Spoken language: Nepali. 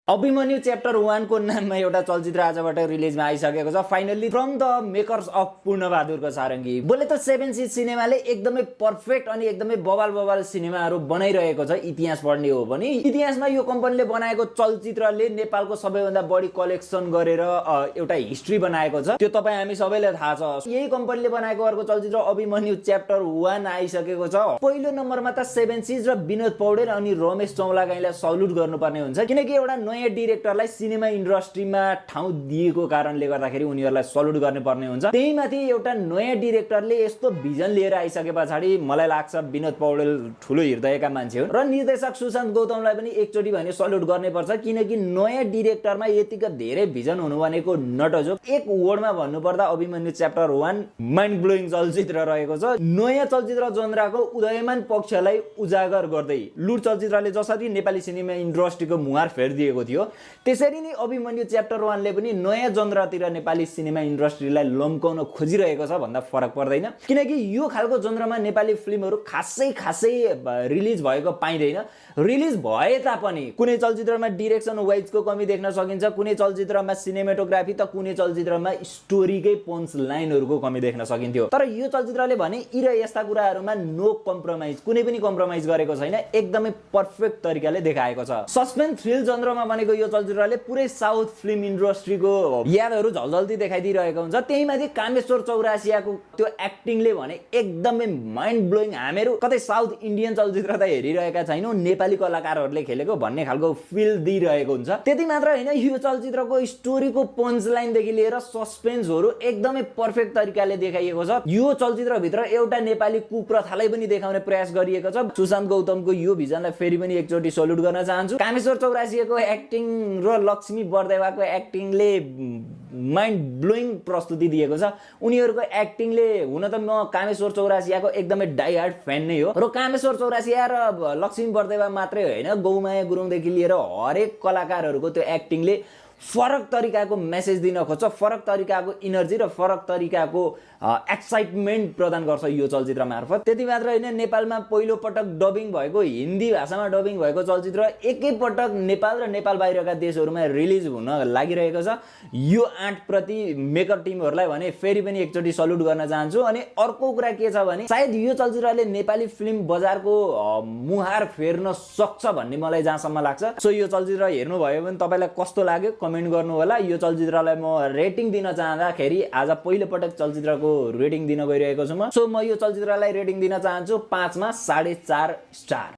अभिमन्यु च्याप्टर 1 को नाममा एउटा चलचित्र आजबाट रिलिजमा आइसकेको छ finally from the makers of पूर्णबहादुरको सारङ्गी। बोले त सेभेन सिज सिनेमाले एकदमै पर्फेक्ट अनि एकदमै बवाल सिनेमाहरू बनाइरहेको छ इतिहास पढ्ने हो भने। इतिहासमा यो कम्पनीले बनाएको चलचित्रले नेपालको सबैभन्दा बढी कलेक्सन गरेर एउटा हिस्ट्री बनाएको छ, त्यो तपाईँ हामी सबैलाई थाहा छ। यही कम्पनीले बनाएको अर्को चलचित्र अभिमन्यु च्याप्टर 1 आइसकेको छ। पहिलो नम्बरमा त सेभेन सिज र विनोद पौडेल अनि रमेश चौलागाईलाई सल्युट गर्नुपर्ने हुन्छ, किनकि एउटा नयाँ डिरेक्टरलाई सिनेमा इन्डस्ट्रीमा ठाउँ दिएको कारणले गर्दाखेरि उनीहरूलाई सल्युट गर्नुपर्ने हुन्छ। त्यही माथि एउटा नयाँ डिरेक्टरले यस्तो भिजन लिएर आइसके पछाडि मलाई लाग्छ विनोद पौडेल ठुलो हृदयका मान्छे हुन् र निर्देशक सुशान्त गौतमलाई पनि एकचोटि भने सल्युट गर्नुपर्छ, किनकि नयाँ डिरेक्टरमा यतिका धेरै भिजन हुनु भनेको नटजोक। एक वर्डमा भन्नुपर्दा अभिमन्यु च्याप्टर 1 माइन्ड ब्लोइङ चलचित्र रहेको छ। नयाँ चलचित्र जनराको उदयमान पक्षलाई उजागर गर्दै लुट चलचित्रले जसरी नेपाली सिनेमा इन्डस्ट्रीको मुहार फेरिदिएको थियो, त्यसरी नै अभिमन्यु च्याप्टर 1 ले पनि नयाँ जनरातिर नेपाली सिनेमा इन्डस्ट्रीलाई लम्काउन खोजिरहेको छ भन्दा फरक पर्दैन, किनकि यो खालको जनरामा नेपाली फिल्महरू खासै रिलिज भएको पाइँदैन। रिलिज भए तापनि कुनै चलचित्रमा डिरेक्सन वाइजको कमी देख्न सकिन्छ, कुनै चलचित्रमा सिनेमेटोग्राफी त कुनै चलचित्रमा स्टोरीकै पञ्च लाइनहरूको कमी देख्न सकिन्थ्यो। तर यो चलचित्रले भने यी र यस्ता कुराहरूमा नो कम्प्रोमाइज, कुनै पनि कम्प्रोमाइज गरेको छैन, एकदमै पर्फेक्ट तरिकाले देखाएको छ। सस्पेन्स थ्रिल जनरमा बनेको यो चलचित्रले पुरै साउथ फिल्म इन्डस्ट्रीको यादहरू झल्झल्ती देखाइदिइरहेको हुन्छ। त्यही माथि कामेश्वर चौरासियाको त्यो एक्टिङले भने एकदमै माइन्ड ब्लोइङ। हामीहरू कतै साउथ इन्डियन चलचित्र त हेरिरहेका छैनौँ, नेपाली कलाकारहरूले खेलेको भन्ने खालको फिल दिइरहेको हुन्छ। त्यति मात्र होइन, यो चलचित्रको स्टोरीको पञ्च लाइनदेखि लिएर सस्पेन्सहरू एकदमै पर्फेक्ट तरिकाले देखाइएको छ। यो चलचित्रभित्र एउटा नेपाली कुप्रथालाई पनि देखाउने प्रयास गरिएको छ। सुशान्त गौतमको यो भिजनलाई फेरि पनि एकचोटि सल्युट गर्न चाहन्छु। कामेश्वर चौरासियाको एक्टिङ र लक्ष्मी बर्देवाको एक्टिङले माइन्ड ब्लोइङ प्रस्तुति दिएको छ। उनीहरूको एक्टिङले, हुन त म कामेश्वर चौरासियाको एकदमै डाई हार्ड फ्यान नै हो, र कामेश्वर चौरासिया र लक्ष्मी बर्देवा मात्रै होइन, गौमाया गुरुङदेखि लिएर हरेक कलाकारहरूको त्यो एक्टिङले फरक तरिकाको मेसेज दिन खोज्छ, फरक तरिकाको इनर्जी र फरक तरिकाको एक्साइटमेन्ट प्रदान गर्छ यो चलचित्र मार्फत। त्यति मात्र होइन, नेपालमा पहिलो पटक डबिङ भएको, हिन्दी भाषामा डबिङ भएको चलचित्र एकैपटक नेपाल र नेपाल बाहिरका देशहरूमा रिलिज हुन लागिरहेको छ। यो आँटप्रति मेकर टिमहरूलाई भने फेरि पनि एकचोटि सल्युट गर्न चाहन्छु। अनि अर्को कुरा के छ भने, सायद यो चलचित्रले नेपाली फिल्म बजारको मुहार फेर्न सक्छ भन्ने मलाई जहाँसम्म लाग्छ। सो यो चलचित्र हेर्नुभयो भने तपाईँलाई कस्तो लाग्यो कमेन्ट गर्नु होला। यो चलचित्रलाई म रेटिङ दिन चाहँदाखेरि आज पहिलो पटक चलचित्रको रेटिङ दिन गइरहेको छु म। सो म यो चलचित्रलाई रेटिङ दिन चाहन्छु 5 मा 4.5 स्टार।